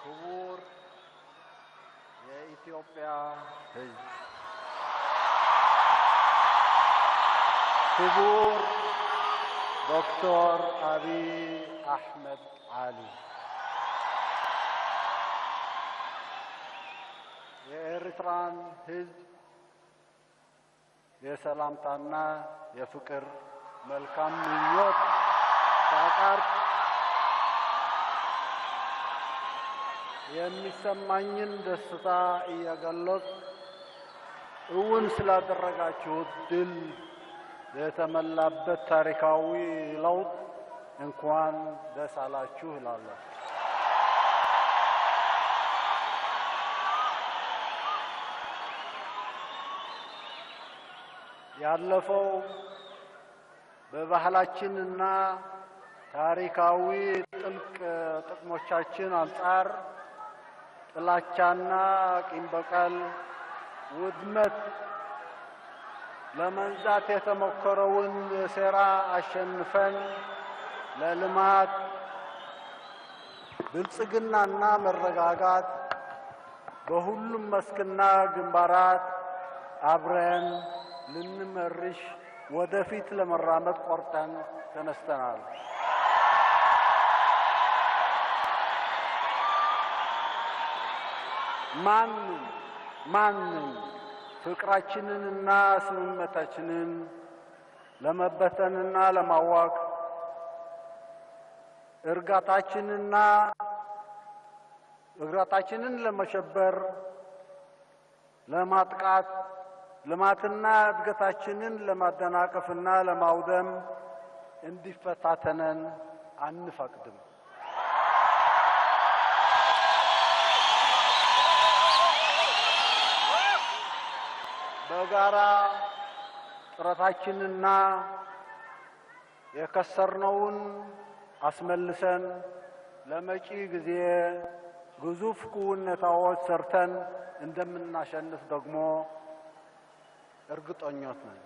ክቡር የኢትዮጵያ ሕዝብ፣ ክቡር ዶክተር አብይ አሕመድ ዓሊ፣ የኤርትራን ሕዝብ የሰላምታና የፍቅር መልካም ምኞት ሳቀርብ የሚሰማኝን ደስታ እየገለጽኩ እውን ስላደረጋችሁት ድል የተሞላበት ታሪካዊ ለውጥ እንኳን ደስ አላችሁ እላለሁ። ያለፈው በባህላችንና ታሪካዊ ጥልቅ ጥቅሞቻችን አንጻር ጥላቻና ቂም በቀል፣ ውድመት ለመንዛት የተሞከረውን ሴራ አሸንፈን ለልማት፣ ብልጽግናና መረጋጋት በሁሉም መስክና ግንባራት አብረን ልንመርሽ ወደፊት ለመራመድ ቆርጠን ተነስተናል። ማንም ማንም ፍቅራችንንና ስምምነታችንን ለመበተንና ለማዋክ፣ እርጋታችንን ለመሸበር፣ ለማጥቃት፣ ልማትና እድገታችንን ለማደናቀፍና ለማውደም እንዲፈታተነን አንፈቅድም። በጋራ ጥረታችንና የከሰርነውን አስመልሰን ለመጪ ጊዜ ግዙፍ ክውነታዎች ሰርተን እንደምናሸንፍ ደግሞ እርግጠኞች ነን።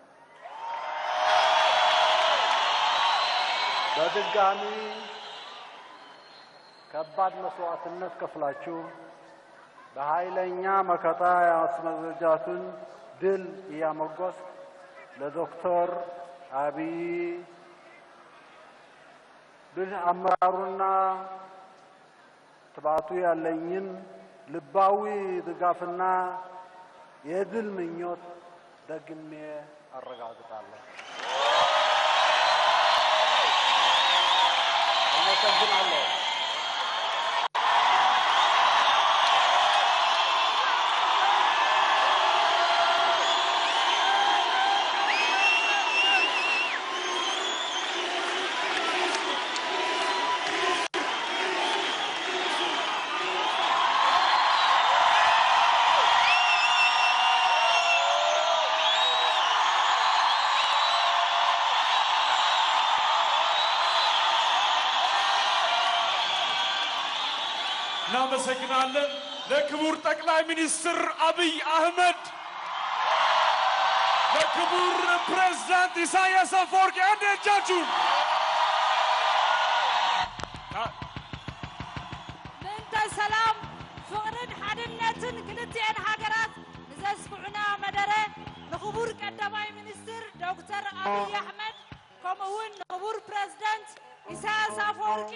በድጋሚ ከባድ መስዋዕትነት ከፍላችሁ በኃይለኛ መከታ ያስመዘገባችሁትን ድል እያሞገስኩ ለዶክተር አብይ ብልህ አመራሩና ትባቱ ያለኝን ልባዊ ድጋፍና የድል ምኞት ደግሜ አረጋግጣለሁ። አመሰግናለሁ። እናመሰግናለን ለክቡር ጠቅላይ ሚኒስትር አብይ አህመድ፣ ለክቡር ፕሬዝዳንት ኢሳያስ አፈወርቂ አንድ እጃችሁን። ምእንተ ሰላም፣ ፍቅርን ሓድነትን ክልቲአን ሃገራት ንዘስምዑና መደረ ንክቡር ቀዳማይ ሚኒስትር ዶክተር አብይ አሕመድ ከምኡ እውን ንክቡር ፕረዚደንት ኢሳያስ አፈወርቂ።